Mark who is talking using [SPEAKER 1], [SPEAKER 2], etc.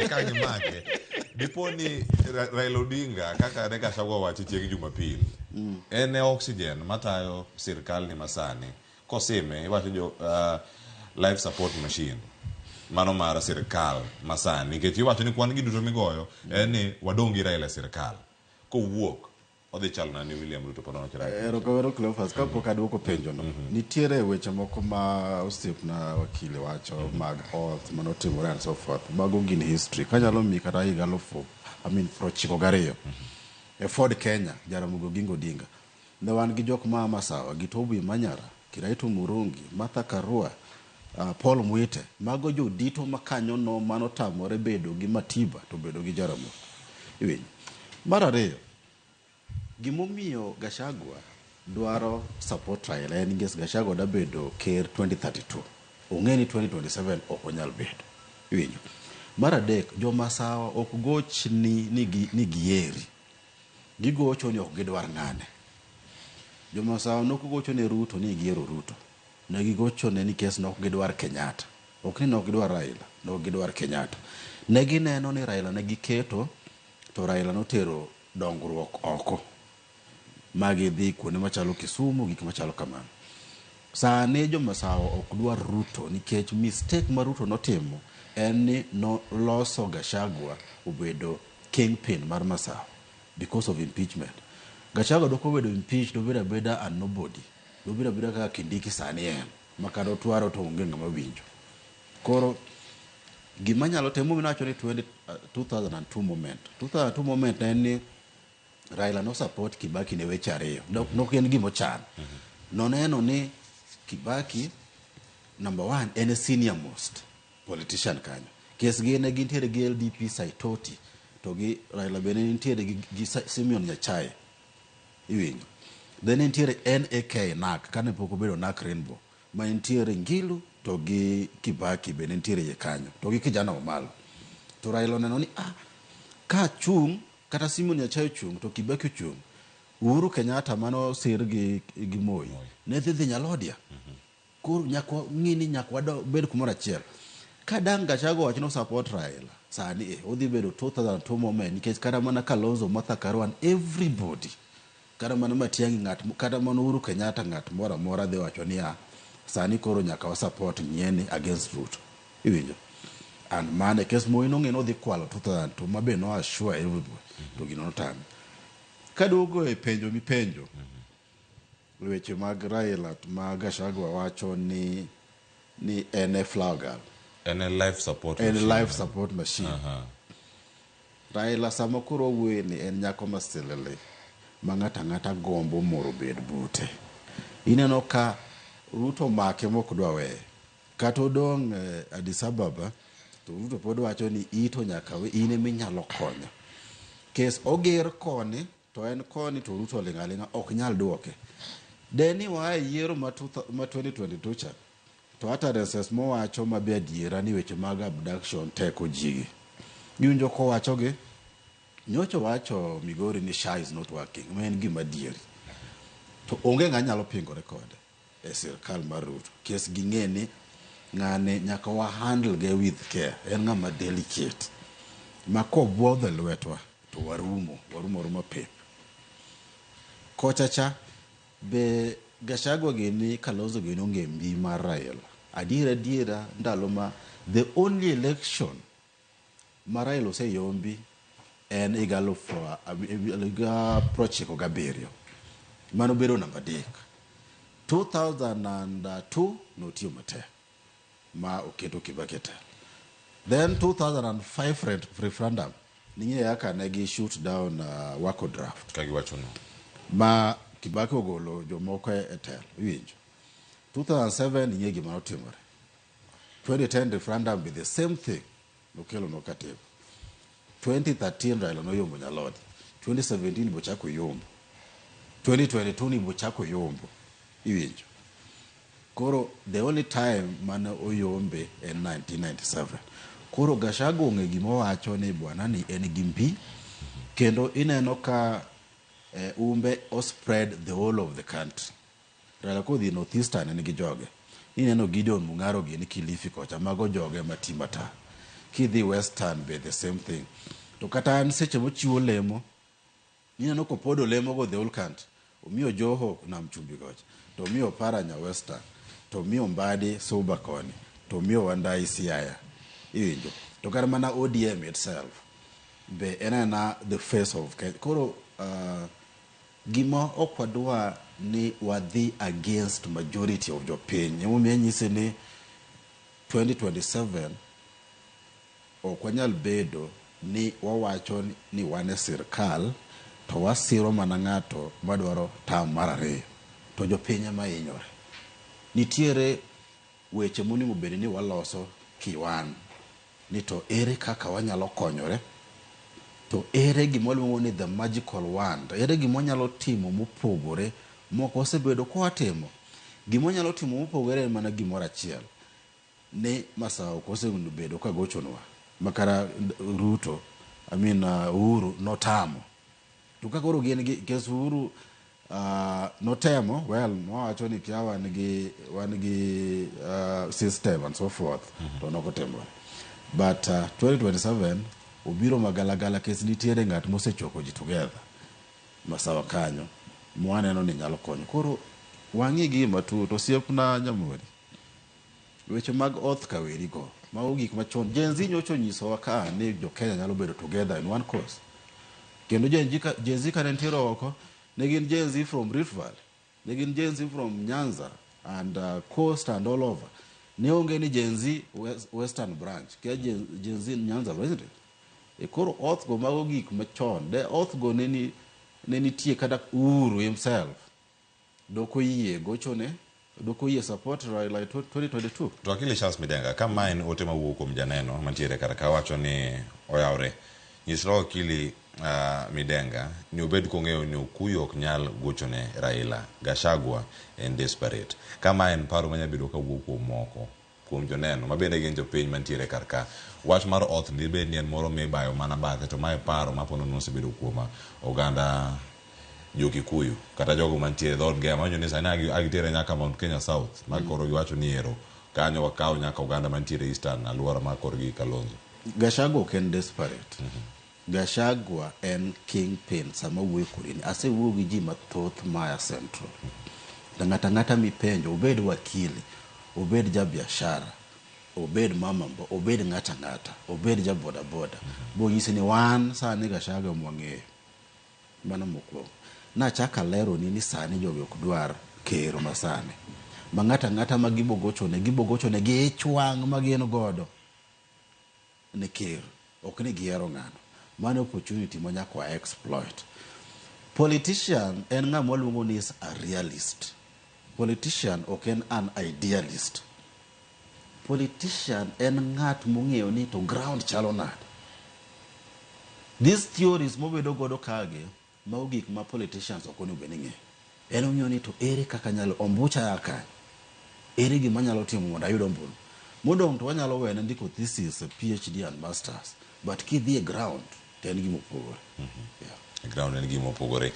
[SPEAKER 1] Ka gimake, dipo ni Raila Odinga kaka ne Gachagua owacho chieng' Jumapil, en e oxygen matayo sirkal ni masani. Kosime, iwacho jo life support machine mano mar sirkal masani nikech iwacho ni kwan gi duto migoyo en ni wadong' gi Raila e sirkal. Kowuok odhi chalo nade ni William Ruto pod owacho right.
[SPEAKER 2] Erokamano Cleophas, kapok aduoko penjono, nitiere weche moko ma osiepna wakili wacho mag oath manotimore and so forth. Mago gin history. Kanyalo miyi kata higa alufu, I mean 92 e Ford Kenya, Jaramogi Oginga Odinga. Ne wan gi jok maa Masawa, Gitobu Imanyara, Kiraitu Murungi, Martha Karua, Paul Mwite. Mago jodito makanyono manotamore bedo gi Matiba to bedo gi Jaramogi. Iwinjo? Mar ariyo, gimomiyo Gachagua dwaro support Raila en nikech Gachagua dwa bedo ker 2032. Ong'e ni 2027 ok onyal bedo. Iwinjo? Mar adek, jo Masawa ok gochni ni gieri. Gigocho ni ok gidwar ng'ane. Jo Masawa nok gocho ne Ruto ni giero Ruto. Ne gigocho ne nikech nok gidwar Kenyatta. Ok ni nok gidwar Raila, nok gidwar Kenyatta. Ne gineno ni Raila ne giketo to Raila notero dongruok oko ma gidhi kuonde machalo Kisumu, gik machalo kamano. Sani jo Masawa ok dwar Ruto nikech mistake ma Ruto notimo en ni noloso Gachagua obedo kingpin mar Masawa because of impeachment. Gachagua dok obedo impeached, obedo abeda a nobody. Dobedo abeda kaka Kindiki sani en, ma kata otwaro to onge ng'ama winjo. Koro gima nyalo timo momiyo nawacho ni 20, 2002 moment. 2002 moment ne en ni Raila no support Kibaki ne weche ariyo. Nok en gima ochan. Noneno ni Kibaki number one en e senior most politician kanyo. Kes gi ne gintiere gi LDP Saitoti to gi Raila bende nitiere gi Simeon Nyachae. Iwinjo. Then nitiere NAK NAK kane pok obedo NAK Rainbow ma nitiere Ngilu to gi Kibaki bende nitiere iye kanyo to gi kijana Omalo. To Raila oneno ni ka chung' kata Simeon Nyachae ochung' to Kibaki ochung', Uhuru Kenyatta mano osir gi Moi ne dhi dhi Nyalodia. Koro nyaka wang'i ni nyaka wabed kumoro achiel. Ka dang' Gachagua wacho ni support Raila sani e odhi bedo 2002 moment nikech kata mana Kalonzo, Martha Karua and everybody kata mana Matiang'i ng'at kata mana Uhuru Kenyatta ng'at moro amora dhi wacho niya sani koro nyaka wa support Ng'ieni against Ruto. Iwinjo? And mane kes Moi nong'e ni odhi kwalo 2002 ma be no assure everybody to gino notame. Kaduogo e penjo mipenjo weche mag Raila ma Gachagua wacho ni en e flower girl.
[SPEAKER 1] En e life support
[SPEAKER 2] En
[SPEAKER 1] machine.
[SPEAKER 2] life support machine. Raila sama koro wawuoye ni en nyako ma silili ma ng'ato ang'ata gombo moro obed bute. Ineno ka Ruto omake mok dwa weye. Kata odong' Addis Ababa to Ruto pod wacho ni ito nyaka we in ema inyalo konyo. Kes oger koni to en koni to Ruto oling' aling'a ok nyal duoke. De ni waa e yiero ma 2022 cha to utterances mowacho ma be adiera ni weche mag abduction teko jigi. Iwinjo kowacho gi nyocha owacho Migori ni SHA is not working ma en gima adieri. To onge ng'a nyalo pingore kode e sirkal mar Ruto. Kes ging'e ni ng'ane nyaka wa handle ge with care. En ng'ama delicate. Ma kobuodho e lwetwa to warumo, warumo aruma pep. Kocha cha be Gachagua gini Kalonzo gini onge mbi mar Raila. Adiera adiera ndalo ma the only election ma Raila oseyombi en higa 97. Mano bedo namba 3. 2002 notiyo matek ma oketo Kibaki e telo. Then 2005 referendum ning'eyo kaka ne gi shoot down Wako draft.
[SPEAKER 1] Ka giwacho no.
[SPEAKER 2] Ma Kibaki ogolo jomoko e telo, iwinjo. 2007 ing'e gima notimore. 2010 referendum be the same thing nokelo no katiba. 2013 Raila noyombo Nyalodi. 2017 bochako yombo. 2022 ni bochako yombo. Iwinjo. Koro the only time mane oyombe en 1997. Koro Gachagua ong'e gima owacho ni bwana ni en gi mbi kendo ineno ka umbe o spread the whole of the country. Raila kodhi North Eastern en gi joge. Ineno Gideon Mung'aro gini Kilifi kocha mago joge mati mata. Kidhi Western be the same thing. To kata an seche mochiwo lemo, ineno kopodo lemo go the whole country. Omiyo Joho Nam Chumbi kocha, to omiyo Oparanya Western, to omiyo Mbadi Suba koni, to omiyo Wandayi Siaya. Iwinjo? To kata mana ODM itself be en aena the face of Kenya. Koro gima ok wadwa ni wadhi against majority of jopiny. Emomiyo anyisi ni 2027 ok wanyal bedo ni wawacho ni wan e sirkal to wasiro mana ng'ato madwaro term mar ariyo to jopiny ema hinyore. Nitiere weche monego bed ni waloso kiwan ni to ere kaka wanyalo konyore to ere gima waluongo ni the magical wand, ere gima wanyalo timo mopogore mok wasebedo ka watimo. Gima wanyalo timo mopogore en mana gimoro achiel ni Masawa ok osebedo ka gochonwa makara Ruto, I mean Uhuru notamo. To ka koro gin gi kes Uhuru notemo, well, nowacho ni kia wan gi system and so forth, to nokotimore. But 2027 obiro magalagala kes nitiere ng'at mosechoko ji together Masawa kanyo mwaneno ni nyalo konyo. Koro wang'i gi matut osiepna Nyamori. Weche mag oath kaweri go mago gik machon. Gen Z nyocha onyisowa ka ni jo Kenya nyalo bedo together in one cause. Kendo Gen Z kane nitiere oko ne gin Gen Z from Rift Valley, ne gin Gen Z from Nyanza and Coast and all over. Ne onge ni Gen Z Western branch, kia Gen Z Nyanza, isn't it? E koro oath go mago gik machon. De oath go ne nitie kata Uhuru himself dok oyie gochone, dok oyie support Raila e 2022.
[SPEAKER 1] To Wakili Charles Midenga, ka ma en ote mawuok kuom janeno mantiere kar ka wacho ni oyawre. Nyisra Wakili Midenga ni obed kong'eyo ni Okuyu ok nyal gochone Raila. Gachagua en desperate. Ka ma en paro manya bedo kawuok kuom moko kuom joneno mabende gin jopiny mantiere kar ka. Wach mar oath ni bed ni en moro mibayo mana bathe to mae paro ma ponono osebedo kuom oganda jo Kikuyu kata jogo mantiere e dhood Gema manyo ni sani agitere nyaka Mount Kenya South ma koro giwacho ni ero kanyo wakaw nyaka oganda mantiere Eastern alwora ma korgi Kalonzo.
[SPEAKER 2] Gachagua ok en desperate. Gachagua en kingpin sama wuoyo kodi ni. Asewuoyo gi ji mathoth maya Central. To ng'ato ang'ata mipenjo, obed wakili, obed ja biashara, obed mama mbo, obed ng'ato ang'ata, obed ja boda boda, bonyisi ni wan sani Gachagua mwang'eyo. Mano mokwongo. Nachako aleroni ni sani jogi ok dwar ker masani. Ma ng'ato ang'ata ma gibo gochone, gibo gochone gi ich wang' ma gin godo ne ker. Ok ni gihero ng'ano. Mano opportunity ma nyaka wa exploit. Politician en ng'ama waluongo ni is a realist. Politician ok en an idealist. Politician en ng'at mong'eyo ni to ground chalo nade. These theories mobedo godo kagi, mago gik ma politicians ok onego bed ni ng'eyo. En ong'eyo ni to ere kaka anyalo ombucha ya kanye? Ere gima anyalo timo mondo ayud ombulu? Modong' to wanyalo wene ndiko thesis, PhD and masters. But kidhi e ground, to en gima opogore. Yeah.
[SPEAKER 1] Ground en gima opogore.